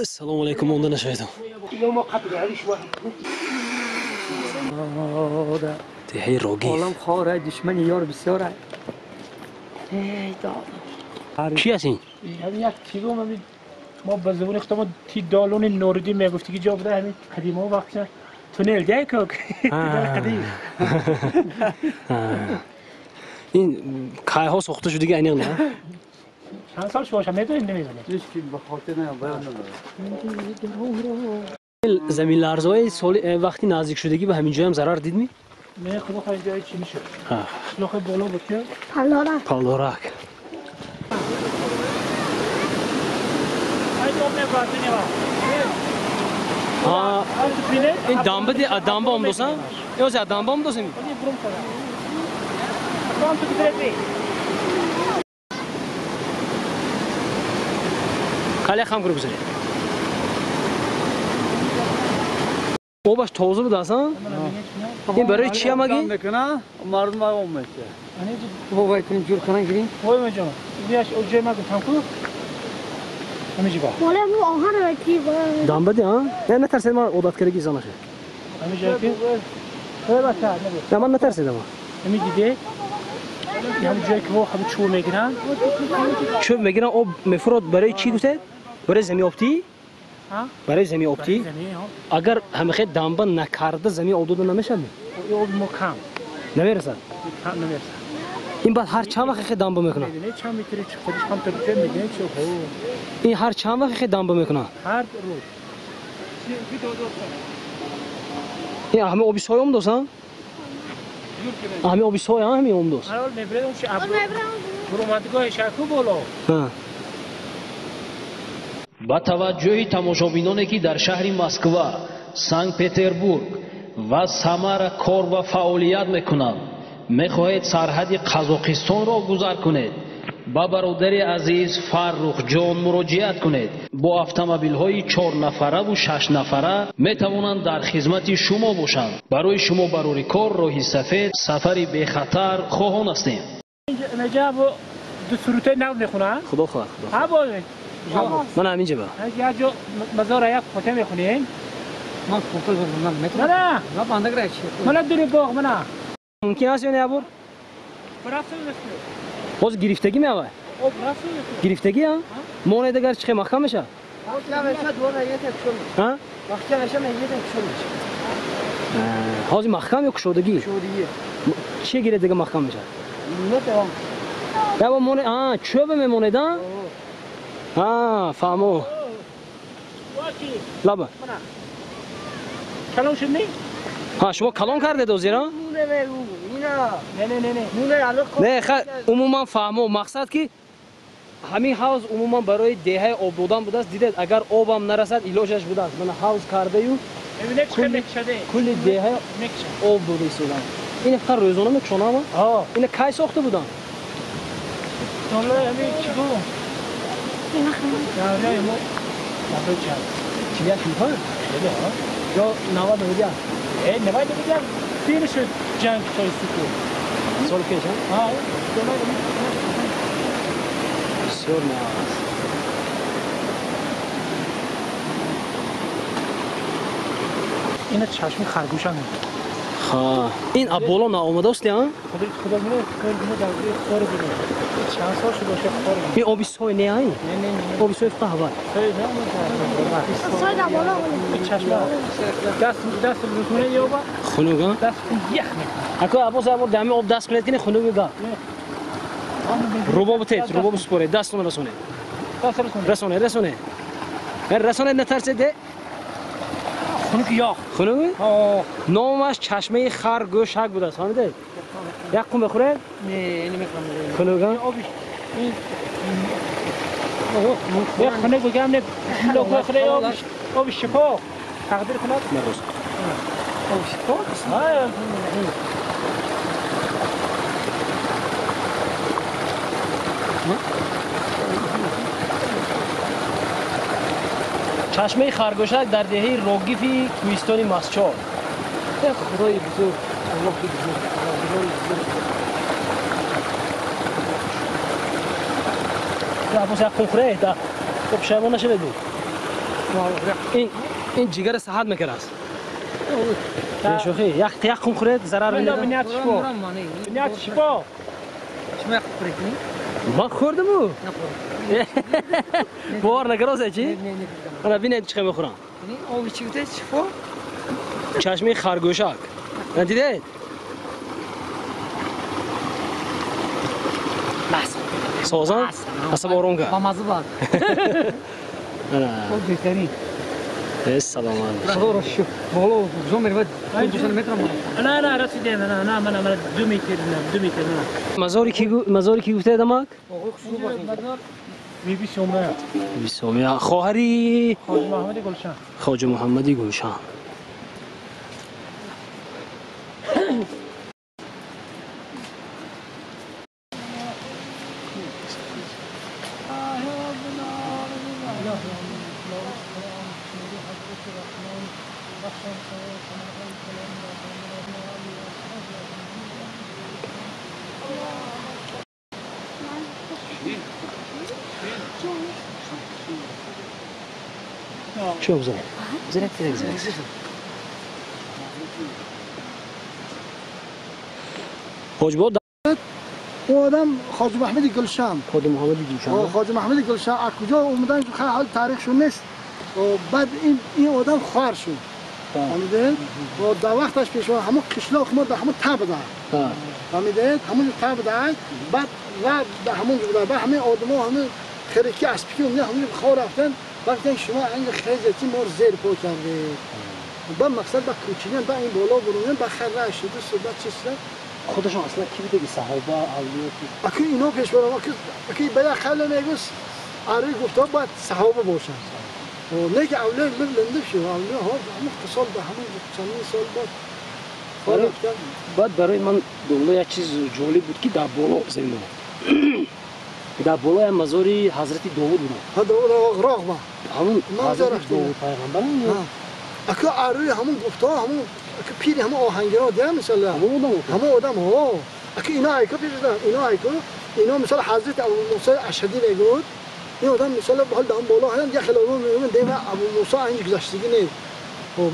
Салом алейкум, монда нашаведам. Деҳаи Рогиф. Олам хора, душмани ёр бисёр. Эй дод. Чӣ аст ин? Ҳамин як тигум, ҳамин мо ба забони худамон ти долони норидӣ мегуфт, ки ҷо буда ҳамин қадима вақт туннел дей ко. Қадим. Ин кайҳо сохта шудиги аниқ не? Чанд сол шумо медонед, намедонед? Ҳеҷ ки ба хотир баён надорад. Заминларзаҳои соли вақти наздик шудагӣ ба ҳамин ҷоям зарар дидми? Не, худо хоҳад ҷои чӣ мешуд. Қишлоқи боло буд ки? Паллорак. Паллорак. Ин дамба дамба омдоса? Ё дамба омдосем? Қаля хам кунӣ гузаред. Обаш тоза буд асан? Ин барои чи амаги? Мардум об меча. Вой кунем ҷур кунан гирим. Вой маҷон. Ияш оҷои ма гуфтам ку. Ҳамиҷи ба. Боле му оҳан ро ки дамба ди, а? Не, натарсед, ман одат кардаги занаше. Ҳамиҷа ки? Вой бача, набу. Не, ман натарсидам. Ҳамиҷи де? Ҳамин ҷое ки во ҳамин чӯб мегиранд. Чӯб мегиранд, об мефурод барои чӣ гуфтед? Барои заминоптӣ? Барои заминоптӣ? Агар ҳамихе дамба накарда замин об дода намешавад? Об мо кам. Намерасад? Намерасад. Ин баъд ҳар чанд вақт хе дамба мекунад? Чанд метри худиш ҳам ҷо мегирад чӣ? Ин ҳар чанд вақт хе дамба мекунад? Ҳар рӯз. Ин ҳама оби сой омдос, а? Ҳами оби сой, ҳами омдос. Ҳар мебарад он чи буромадгоҳи шаку боло. Ба таваҷҷӯҳи тамошобиноне, ки дар шаҳри Москва, Санкт-Петербург ва Самара кор ва фаъолият мекунанд, мехоҳед сарҳади Қазоқистонро гузар кунед, ба бародари азиз Фаррухҷон муроҷиат кунед. Бо автомобилҳои 4 нафараву 6 нафара метавонанд дар хизмати шумо бошанд. Барои шумо барори кор, роҳи сафед, сафари бехатар хоҳон ҳастем. Инҷа ду сурутаи нав мехонанд. Худо хоҳад. Ман ҳаминҷа ба. Як ҷо мазора як фотиҳа мехонем. Ман фото ман метавонам. Мана. Ман бандагра чи. Мана дури боғ мана. Мумкин аст ё не абур? Ҳозир гирифтагӣ меавад? Гирифтагӣ, а? Монед агар чихе маҳкам мешавад? Ҳозир маҳкам ё кушодагӣ? Чие гиред дига маҳкам мешавад? Яба моне, а, чӯба мемонед, а? А, фаҳмо. Лаба. Калон шуд не? Ҳа, шумо калон кардед ҳозир, а? Не, не, не, не. Не, умуман фаҳмо. Мақсад ки ҳамин ҳавз умуман барои деҳаи об додан будааст. Дидед, агар обам нарасад, илоҷаш будааст. Мана ҳавз кардаю кулли деҳаи об дода истоданд. Ин фақат рӯзона мекушонам? Ина кай сохта буданд? Солҳои ҳамин чӣ гум? Давраи мо давраи чанд? 41 мехоҳед? Хеле, ҳа. Ё 91? Э, 91 дер шуд ҷанг чойсику. Соли пеш, ҳа? Бисёр нағз. Ина чашми харгӯша мегӯяд. Ха, ин аб боло наомадааст, а? Худо худо мегӯяд, кор дар хор бинед. Чанд сол шуд боша хор. Ин оби сой не, ай? Не, не, не. Оби сой фақат ҳава. Сой не, Сой дар боло. Чашма. Даст даст рӯзона ёба. Хунук, а? Даст ях мекунад. Ако абоз або дами об даст кунед, кини хунук мега. Рубоб тет, рубоб според, дастон расонед. Даст расонед. Расонед, расонед. Расонед, натарсед, де. Хунук ях. Хунук? Ҳо. Номаш чашмаи харгӯшак будааст, фаҳмидед? Як қум бихӯред? Не, намехӯрам. Хунук, а? Оби ин хунук бигам не, локохре оби оби шифо. Тақдир кунад. Нарӯз. Оби шифо? Ҳа. Чашмаи харгӯшак дар деҳаи Рогифи кӯҳистони Масчор. Худои бузург, Аллоҳи бузург, Аллоҳи бузург. Аббос, як қум хӯред, да. Пушаймон нашавед. ин ҷигар саҳат мекард. Шӯхӣ як хун хӯред зарар намедиҳад. Бинят шифо. Бинят шифо. Шумо як хӯред? Ман хӯрдам ӯ. Бовар накард чӣ? Ана бинед чӣ мехӯрам. Об чӣ гуфтед? Шифо? Чашмаи харгӯшак. Надидед? Созан? Асаб ором кард. Ба мазза бад. Ана. Об беҳтарин. Саломат. Худоро шукр. Боло куҷо меравад? 200 метр мо. На, на, расидем. На, на, мана, мана 2 метр, 2 метр. Мазори ки гуфтед амак? Мазор Биби Сомия. Биби Сомия. Хоҳари Хоҷа Муҳаммади Гулшан. Хоҷа Муҳаммади Гулшан. Чё взял? Зря ты так взял. Хоҷбо одам Хоҷа Маҳмади Гулшан. Хоҷа Муҳаммади Гулшан. Хоҷа Маҳмади Гулшан аз куҷо омадан ҳол таърихшон нест. Баъд ин одам хоҳар шуд. Фаҳмидед? Дар вақташ пешво ҳамон қишлоқ мо дар ҳамон та буда. Фаҳмидед? Ҳамон та буда. Баъд дар ҳамон буда. Баъд ҳамин одамо ҳамин хирики аспики омада ҳамон хор рафтан. Вақте шумо анга хезати мо зер по кардед. Ба мақсад ба кӯчидан ба ин боло бурундан ба хар шуду суҳбат чиз шуд. Худашон аслан ки будаги саҳоба авлиё ки? Аки ино пешваро аки ба як қавле мегӯст ари гуфта бояд саҳоба бошанд. Не ки авлиё линда шуд. Авлиё ҳо ҳамон сол ба ҳамон чандин сол бод. Баъд барои ман домла як чиз ҷолиб буд ки дар боло зиндон. Дар болои мазори ҳазрати Довуд буданд. Ҳа Довуд роғ ба. Ҳамон ҳазрати Довуд пайғамбарам ё? Аки ари ҳамон гуфтаҳо ҳамон аки пири ҳамон оҳангиро дия мисол. Ҳамон одам. Ҳамон одам ҳо. Аки ино айко пешидан, ино айко, ино мисол ҳазрати Абу Мусои Ашҳадӣ мегӯд. Ин одам мисол ҳол дар боло ҳам як хеле одам мегӯянд дева Абу Мусо анҷ гузаштагӣ не.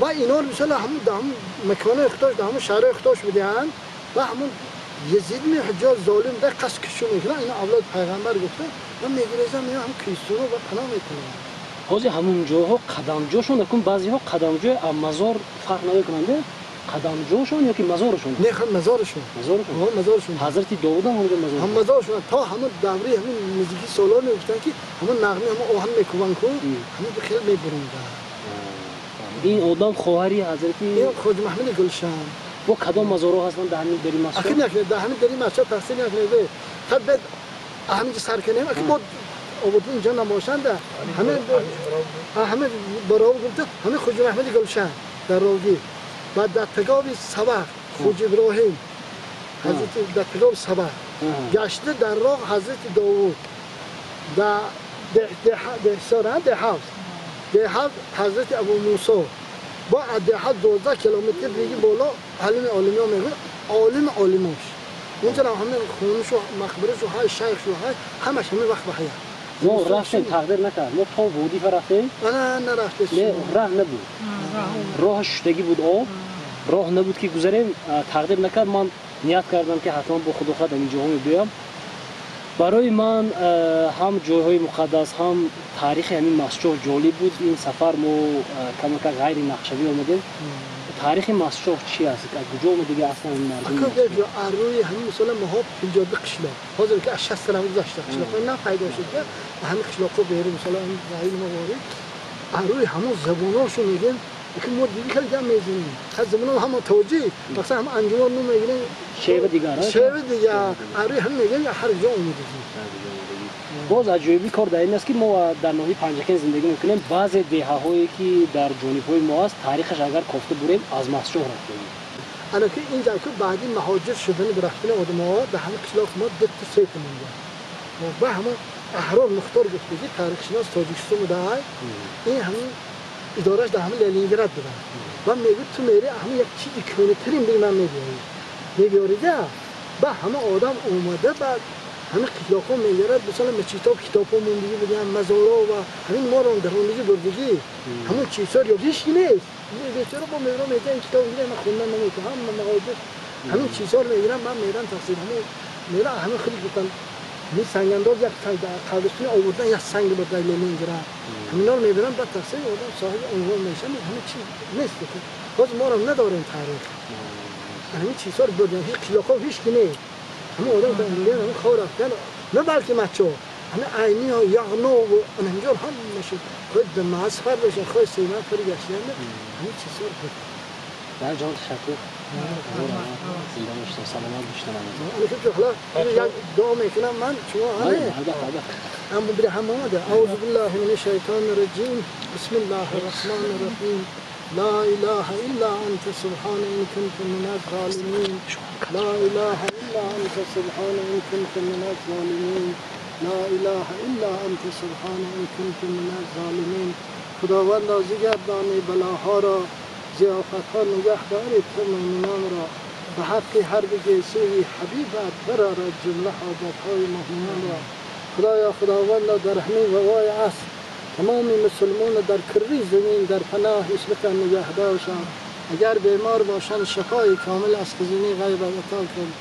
Ва ино мисол ҳамон дар ҳамон макони худош дар ҳамон шаҳри худош буданд ва ҳамон Езид меҳаҷҷоз золим дар қасд кишу мекунад, ино авлод пайғамбар гуфта, ва мегурезам, ино ҳам кистоно ва паноҳ мекунанд. Ҳозир ҳамон ҷоҳо қадамҷошон, акун баъзеҳо қадамҷои аз мазор фарқ намекунанд, қадамҷошон ё ки мазорашон? Не, ҳам мазорашон. Мазорашон? Ҳа, мазорашон. Ҳазрати Довуд ҳам ҳамонҷо мазор? Ҳам мазорашон. То ҳамон давраи ҳамон наздики солҳо мегуфтанд ки ҳамон нағми ҳамон оҳан мекӯбанд ку, ҳамон хеле мебурунданд. Ин одам хоҳари ҳазрати ин Хоҷа Маҳмади Гулшан. Бо кадом мазорҳо ҳастанд дар ҳамин дари масҷид? Аки накунед, дар ҳамин дари масҷид таҳсил накунед. Хаб бед ҳаминҷо сар кунем, аки бо обод инҷо набошанд, ҳамин ҳамин барои гуфта, ҳамин Хоҷа Маҳмади Гулшан дар Рогӣ ва дар тагоби Сабақ Хоҷа Иброҳим ҳазрати дар тагоби Сабақ гашта дар роғ ҳазрати Довуд дар деҳсора деҳавз деҳавз ҳазрати Абу Мусо бо деҳа 12 километр диги боло олими олимиё мегӯяд олими олимош. Унҷо ҳамин хонашу мақбарашу ҳай шайхшу ҳай ҳамаш ҳамин вақт ба ҳаят. Мо рафтем, тақдир накард. Мо то Водифа рафтем. Ана нарафтем. Не, роҳ набуд. Роҳ шуштагӣ буд об. Роҳ набуд ки гузарем, тақдир накард. Ман ният кардам ки ҳатман бо худо хоҳад ҳамин ҷоҳо мебиёям. Барои ман ҳам ҷойҳои муқаддас, ҳам таърихи ҳамин масҷид ҷолиб буд. Ин сафар мо камака ғайри нақшавӣ омадем. Таърихи масҷид чи аст? Аз куҷо омадиги аслан ин мардум? Рӯи ҳамин мисола моҳо 52 қишлоқ. Ҳозир ки аз 60 сана гузашта қишлоқҳо нав пайдо шуд, ҳамин қишлоқҳо берун мисола ҳамин мо ворид. Рӯи ҳамон забонҳошон мегӯем ки мо диги хеле гап мезанем. Хай забонҳо ҳама тоҷик, масалан ҳама анҷумон ном мегирем. Шева дигар, шева дигар. Рӯи ҳам мегӯем ҳар ҷо омадагӣ. Боз аҷоиби кор дар ин аст ки мо дар ноҳияи Панҷакент зиндагӣ мекунем. Баъзе деҳаҳое ки дар ҷонибҳои мо аст, таърихаш агар кофта бурем аз масҷид рафтагӣ. Ана ки ин ҷо ки баъди муҳоҷир шудани рафтани одамҳо дар ҳамин қишлоқ мо ду то се та монда. Ба ҳамон Аҳрор Мухтор гуфтагӣ таърихшинос Тоҷикистон буда, ин ҳамин идораш дар ҳамин Ленинград буда. Ва мегӯяд ту мери ҳамин як чизи кӯҳнатарин бир ман мебиёрӣ. Мебиёрида ба ҳама одам омада ба همین قشلاق‌ها میگرد مثلا مچیتا کتاب‌ها موندگی بودن مزارا و همین ما رو در موندگی بردگی همون چیزا رو هیچ نیست. بیچاره با میرم میگن کتاب میگیرم من خوندن نمیتونم هم مقاله همین چیزا رو میگیرم من میرم تفسیر همون میرم همین خیلی گفتن می سنگ انداز یک سنگ قبرستون آوردن یک سنگ با دلیل میگیرم همینا رو میبرم بعد تفسیر آدم صاحب عنوان میشن همین چیز نیست. باز ما رو نداریم تاریخ همین چیزا رو بردن هیچ قشلاق‌ها هیچ نیست. همه آدم که میگن همه خور رفتن نه بلکه مچو همه عینی ها یغنا و اینجا هم میشه خود مسخر بشه خود سیما فر گشتن همه چیزا رو بود. در جان تشکر. زنده باشید سلامت باشید. من که حالا یک دعا میکنم من شما همه هم بری هم اومده. اعوذ بالله من الشیطان الرجیم بسم الله الرحمن الرحیم لا اله الا انت سبحان ان كنت من الظالمین لا اله الا انت سبحان ان كنت من الظالمین لا اله الا انت سبحان ان كنت من الظالمین. خداوند گردانی بلاها را ضیافتها نگه دارید تو مؤمنان را به حق هر گیسوی حبیبت برآرد جمله حاجتهای مؤمنان را. خدایا خداوند در همین وبای عصر تمام مسلمان در کره زمین در پناه اسمت نگه داشتند. اگر بیمار باشند شفای کامل از خزینه غیب عطا کن.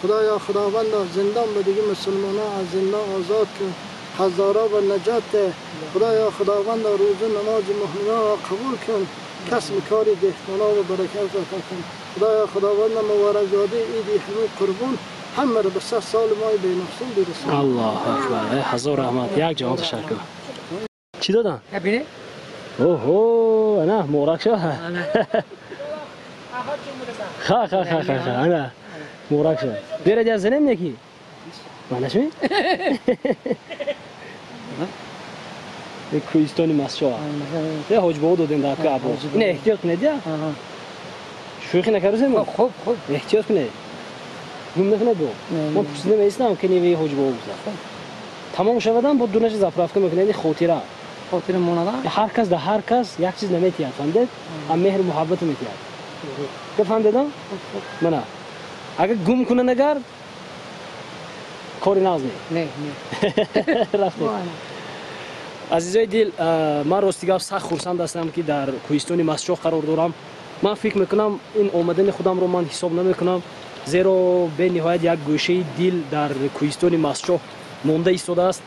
خدایا خداوند زندان به دیگه مسلمان ها از زندان آزاد کن، خزارا و نجات ده. خدایا خداوند روز نماز مؤمنان را قبول کن، کسب کاری دهقانا و برکت عطا کن. خدایا خداوند مبارک زاده عید همین قربون همه را به 100 سال مای به نفسون برسان. الله اکبر. هزار رحمت. یک جهان تشکر. چی دادن؟ ببینی؟ اوه انا مورک شو. خا خا خا خا انا مورک شو. بیره جزنم یکی. معنیش می؟ کوهستانی مسجد. یه حجبه دادیم در کعبه. اینه احتیاط کنید یا؟ شوخی نکردیم؟ خوب خوب. احتیاط کنید. گم نکنید بو. من پرسیدم ایستم که نیوی حجبه بود. تمام شودم با دونش заправка میکنید خاطره. خاطره مونده. هر کس در هر کس یک چیز نمیتیاد فهمید؟ ام مهر محبت میتیاد. که فهمیدم؟ نه. اگه گم کنه نگر کاری نازنی. نه نه. رفته. عزیزای دل من راستی گفت سخت خرسند هستم که در کوهستان مسجد قرار دارم. من فکر میکنم این آمدن خودم رو من حساب نمیکنم، زیرا به نهایت یک گوشه دل در کوهستان مسجد مونده ایستاده است.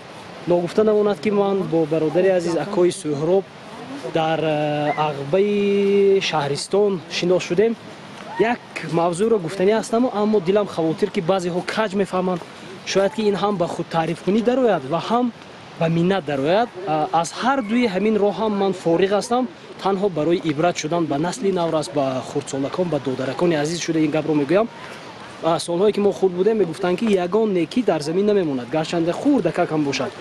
ناگفته نماند که من با برادر عزیز اکای سهراب در عقبه شهرستان شناس شدیم. یک موضوع را گفتنی هستم اما دلم خواطر که بعضی ها کج میفهمند، شاید که این هم به خود تعریف کنی درآید و هم به منت درآید. از هر دوی همین راه هم من فارغ هستم، تنها برای عبرت شدن به نسل نورس، به خردسالکان، به دادرکان عزیز شده این گپ رو میگویم. سالهایی که ما خود بودیم میگفتند که یگان نیکی در زمین نمیموند، گرچنده خوردکک هم باشد.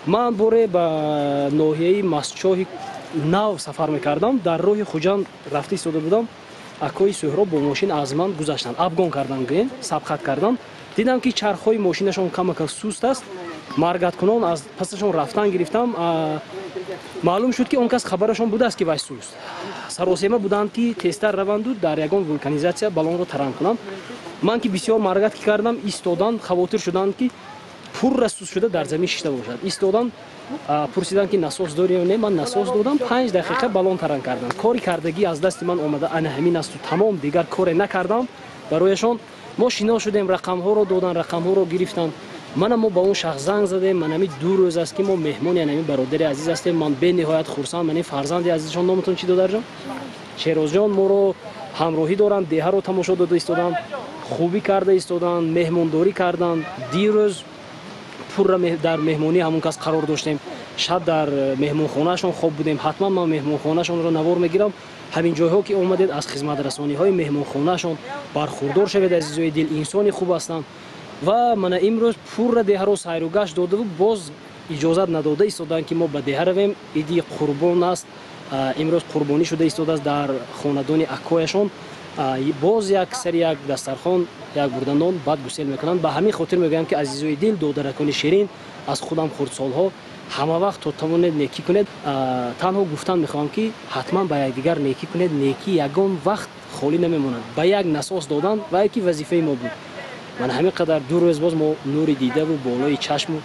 من باره به ناحیه مسجد نو سفر میکردم، در راه خوجند رفته ایستاده بودم، اکای سهراب با ماشین از من گذشتند، ابگان کردن، گویم سبقت کردن. دیدم که چرخهای ماشینشان کمک سست است، مرگت کنان از پسشان رفتن گرفتم. معلوم شد که اون کس خبرشان بوده است که وای سست. سراسیمه بودند که تستر روند و در یگان وولکانیزاسیا بالون رو تران کنند. من که بسیار مرگت کردم، ایستادن خواطر شدند که پر سست شده در زمین شیشته باشد. ایستادن پرسیدن که نسوس داری یا نه، من نسوس دادم. 5 دقیقه بالون تران کردم. کاری کردگی از دست من آمده انا همین است و تمام، دیگر کاری نکردم برایشان. ما شنا شدیم، رقم ها رو دادن، رقم ها رو گرفتن. من ما با اون شخص زنگ زدیم. من همین 2 روز است که ما مهمان یعنی همین برادر عزیز هستیم. من به نهایت خرسند، من فرزند عزیزشان. نامتون چی دادر جان؟ شیراز جان. ما رو همراهی دارن، ده رو تماشا داده ایستادن، خوبی کرده ایستادن، مهمانداری کردن. دیروز پر در مهمانی همون کس قرار داشتیم، شب در مهمانخانه‌شون خواب بودیم. حتما من مهمانخانه‌شون رو نوار میگیرم. همین جایها که اومدید از خدمت رسانی های مهمانخانه‌شون برخوردار شوید. عزیزای دل انسانی خوب هستند و من امروز پر ده رو سیر و گشت داده و باز اجازت نداده ایستادن که ما به ده رویم. عید قربان است، امروز قربانی شده ایستاده است در خاندان اکایشون. باز یک سری یک دسترخوان یک بردن نان بعد گسل میکنند. به همین خاطر میگم که عزیزای دل، دادرکان شیرین، از خودم خردسالها همه وقت تا توانید نیکی کنید. تنها گفتن میخوام که حتما به یکدیگر نیکی کنید. نیکی یگان وقت خالی نمیموند. به یک نساس دادن و یکی وظیفه ما بود. Ман ҳамин қадар 2 рӯз боз мо нури дидаву болои чашму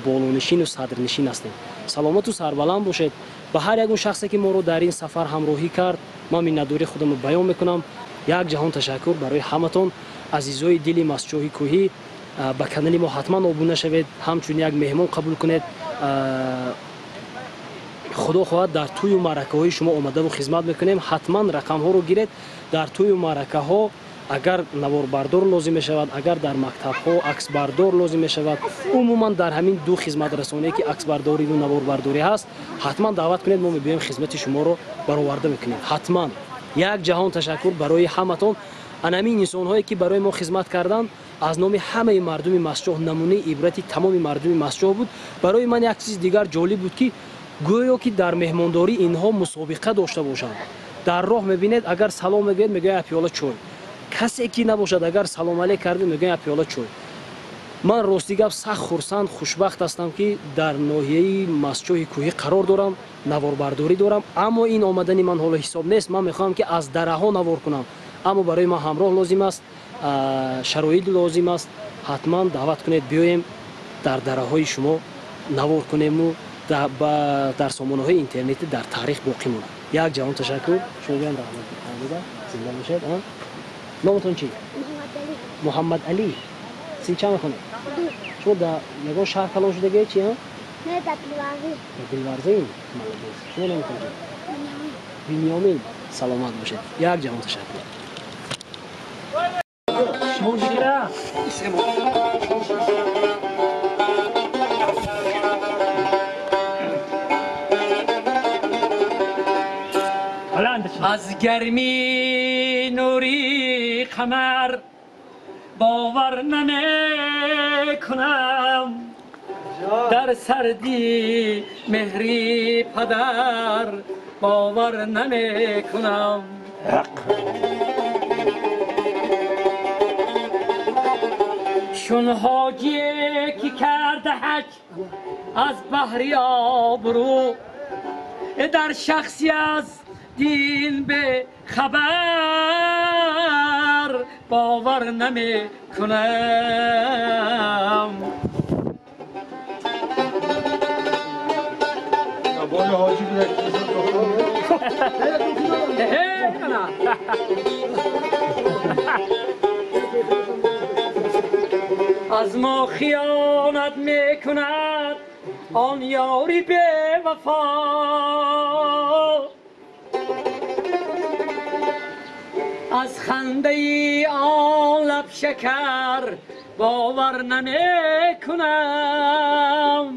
болонишину садрнишин ҳастем. Саломату сарбаланд бошед. Ба ҳар ягон шахсе ки моро дар ин сафар ҳамроҳӣ кард, ман миннатдории худамро баён мекунам. Як ҷаҳон ташаккур барои ҳаматон. Азизои дили Мастчоҳи кӯҳӣ, ба канали мо ҳатман обуна шавед, ҳамчун як меҳмон қабул кунед. Худо хоҳад дар тӯю маъракаҳои шумо омадаву хизмат мекунем. Ҳатман рақамҳоро гиред. Дар тӯю маъракаҳо агар наворбардор лозим мешавад, агар дар мактабҳо аксбардор лозим мешавад, умуман дар ҳамин ду хизматрасоние ки аксбардориву наворбардорӣ ҳаст, ҳатман даъват кунед, мо мебиёем хизмати шуморо бароварда мекунем. Ҳатман як ҷаҳон ташаккур барои ҳаматон. Ан ҳамин инсонҳое ки барои мо хизмат карданд, аз номи ҳамаи мардуми Мастчоҳ намунаи ибрати тамоми мардуми Мастчоҳ буд. Барои ман як чизи дигар ҷолиб буд, ки гӯё ки дар меҳмондорӣ инҳо мусобиқа дошта бошанд. Дар роҳ мебинед, агар салом мегӯед, мегӯяд пиёла чой. Касе ки набошад, агар салом алейк кардед, мегӯяд пиёла чой. Ман рости гап сахт хурсанд, хушбахт ҳастам, ки дар ноҳияи Мастчоҳи кӯҳӣ қарор дорам, наворбардорӣ дорам. Аммо ин омадани ман ҳоло ҳисоб нест. Ман мехоҳам, ки аз дараҳо навор кунам, аммо барои ман ҳамроҳ лозим аст, шароит лозим аст. Ҳатман даъват кунед, биёем дар дараҳои шумо навор кунему дар сомонаҳои интернетӣ дар таърих боқӣ монад. Як ҷаҳон ташаккур. Шумоям раҳмат, зинда бошед. Номатон чӣ? Муҳаммад Алӣ. Син чанд мехонед? Шумо дар ягон шаҳр калон шудагӣ чи? Не, дар Дилварзӣ. Дар Дилварзӣ? Молодец. Шумо номатон чӣ? Бинёмин. Саломат бошед. Як ҷаҳон ташаккур. از گرمی نوری قمر باور نمی کنم، در سردی مهری پدر باور نمی کنم. چون حاجی که کرده حج از بحری آبرو، در شخصی از دین به خبر باور نمی کنم. از ما خیانت می کند آن یاری به وفا، از خنده ای آن لب شکر باور نمی کنم.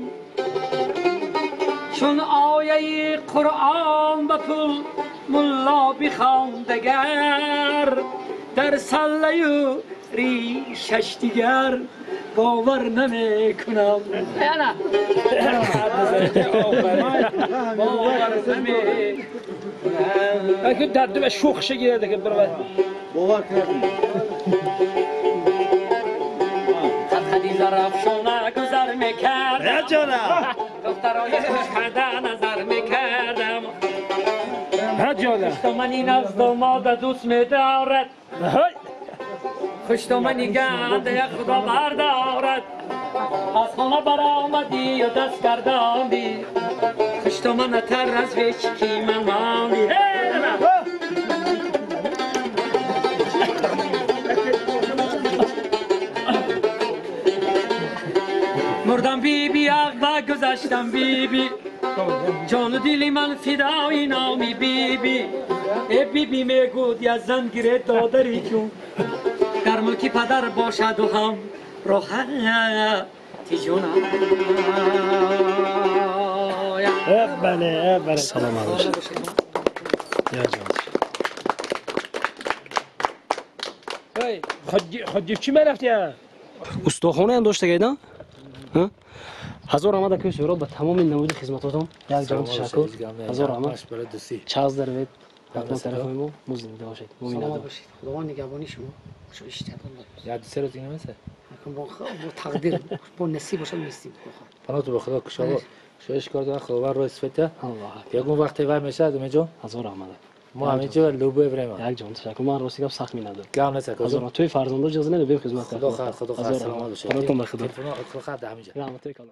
چون آیه قرآن به پول ملا بخوان دگر، در سله و ریشش دیگر باور نمی کنم. باور نمی کنم. در دو شوخ شگیره که برو باور کردم. خدیجه رفشانه گذر میکردم، دخترای خوش خنده نظر میکردم. خوشدامنی نزد آماده دوست میدارد، خوشدامنی گنده خدا بردارد. از خانه برآمدی و دست گرداندی، خوشدامن تر از ویچکی من ماندی. مردم بی بی عقبه گذشتم بی بی، جان و دل من فدای نامی بی بی. ای بی بی میگود یا زن گیره دادری جون، در ملکی پدر باشد و هم راحت جونم. بله بله. سلامت باشید. خود چی مرفتی؟ устохонаам доштагед? Ҳазор раҳмат, акои Суҳроб, ба тамоми намуди хизматотон як ҷаҳон ташаккур. Ҳазор раҳмат. Чағз дарвед, ҳатман тарафи мо мо зинда бошед. Саломат бошед. Худованд нигаҳбони шумо. Як ду се рӯз дигар намеса? Бо тақдир, бо насиб бошад мистим. Паноҳ ту ба Худо, кушоиш кор дорад, Худованд роҳи сифата. Ягон вақте вай мешавад, Умедҷон? Ҳазор раҳмат. Мо ҳаминҷо любое время. Як ҷон ташаккур. Ман рости гап сахт миннатдорам. Гап нест, акаҷон. Ҳазор, туи фарзандо иҷоза недо бем хизмат. Худо хайр, худо хайр, саломат бошед. Худотон ба худо. Телефон худо хайр дар ҳаминҷо. Раҳматои калон.